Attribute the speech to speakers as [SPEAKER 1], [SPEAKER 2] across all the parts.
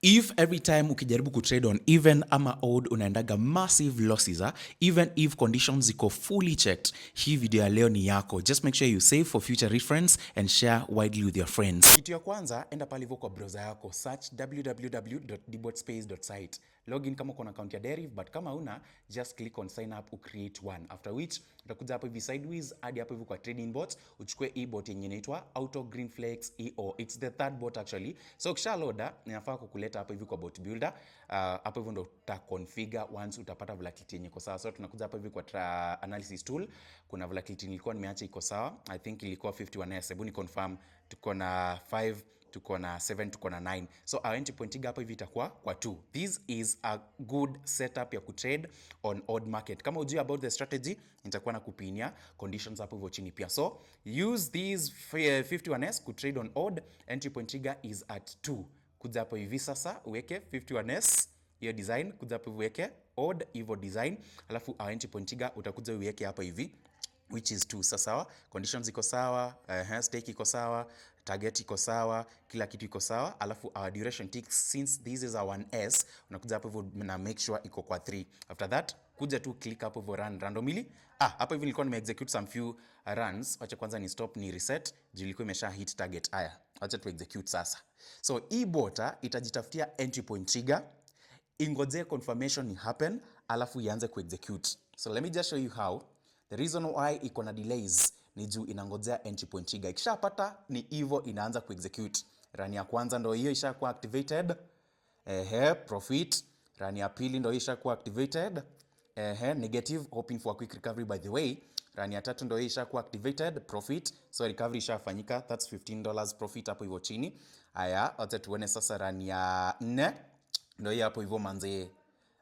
[SPEAKER 1] If every time ukijaribu kutrade on even ama odd unaendaga massive losses, even if conditions ziko fully checked, hii video ya leo ni yako. Just make sure you save for future reference and share widely with your friends. Kitu ya kwanza, enda pale hivyo kwa browser yako, search www.dbotspace.site. Login kama uko na account ya Deriv, but kama una, just click on sign up, ucreate one. After which utakuja hapo hivi sideways hadi hapo hivi kwa trading bots, uchukue hii bot yenye inaitwa Auto Green Flex EO. It's the third bot actually. So ukisha load, inafaa kukuleta hapo hivi kwa bot builder. Hapo hivyo ndo uta configure once utapata volatility yenye iko sawa. So tunakuja hapo hivi kwa analysis tool. Kuna volatility nilikuwa nimeacha iko sawa. I think ilikuwa 51S. Hebu ni confirm, tuko na 5, tuko na 7, tuko na 9. So our entry point hapo hivi itakuwa kwa 2. This is a good setup ya kutrade on odd market. Kama ujui about the strategy, nitakuwa na kupinia conditions hapo hivyo chini pia. So use these 51S kutrade on odd. Entry point trigger is at 2. Kuja hapo hivi sasa uweke 51S hiyo design, kuja hapo hivi uweke odd hivyo design, alafu our entry point trigger utakuja uweke hapo hivi, which is 2. Sasa sawa, conditions iko sawa, stake iko sawa, target iko sawa, kila kitu iko sawa. Alafu our duration ticks, since this is our 1S, unakuja hapo hivyo na make sure iko kwa 3. After that, kuja tu click hapo hivyo run randomly. Ah, hapo hivi nilikuwa nime execute some few runs. Wacha kwanza ni stop, ni reset juu ilikuwa imesha hit target. Aya, wacha tu execute sasa. So hii bot itajitafutia entry point trigger, ingojee confirmation ni happen, alafu ianze kuexecute. So let me just show you how. The reason why iko na delays ni juu inangojea entry point trigger. Ikishapata ni hivyo inaanza kuexecute. Run ya kwanza ndo hiyo ishakuwa activated. Ehe, profit. Run ya pili ndo hiyo ishakuwa activated. Ehe, negative, hoping for a quick recovery by the way. Run ya tatu ndo hii ishakuwa activated, profit. So recovery ishafanyika, that's $15 profit hapo hivyo chini. Aya, wacha tuone sasa run ya nne. Ndo hii hapo hivyo manze.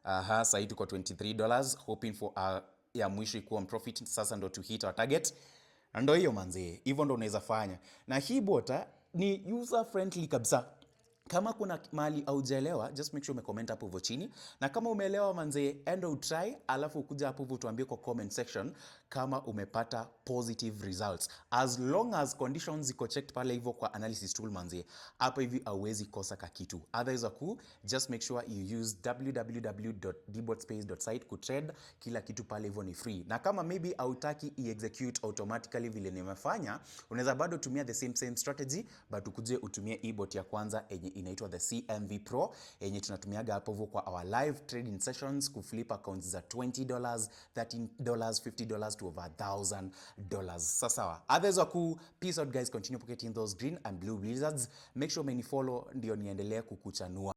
[SPEAKER 1] Aha, sahii tuko $23, hoping for ya mwisho ikuwa on profit sasa ndo to hit our target. Na ndo hiyo manze, hivyo ndo unaweza fanya. Na hii bot ni user friendly kabisa. Kama kuna mahali haujaelewa, just make sure umecomment hapo hivyo chini. Na kama umeelewa manze, enda utry, alafu ukuja hapo hivyo tuambie kwa comment section kama umepata positive results. As long as conditions ziko checked pale hivyo kwa analysis tool manze, hapo hivi hauwezi kosa kakitu. Otherwise aku, just make sure you use www.dbotspace.site kutrade. Kila kitu pale hivyo ni free. Na kama maybe hautaki i-execute automatically vile nimefanya, unaweza bado tumia the same same strategy, but ukuje utumie e-bot ya kwanza yenye inaitwa the CMV Pro, yenye tunatumiaga hapo hivyo kwa our live trading sessions kuflip accounts za $20, $13, $50 to over $1000. Sasa sawa. Others waku, peace out guys, continue pocketing those green and blue blizzards. Make sure umenifollow ndio niendelee kukuchanua.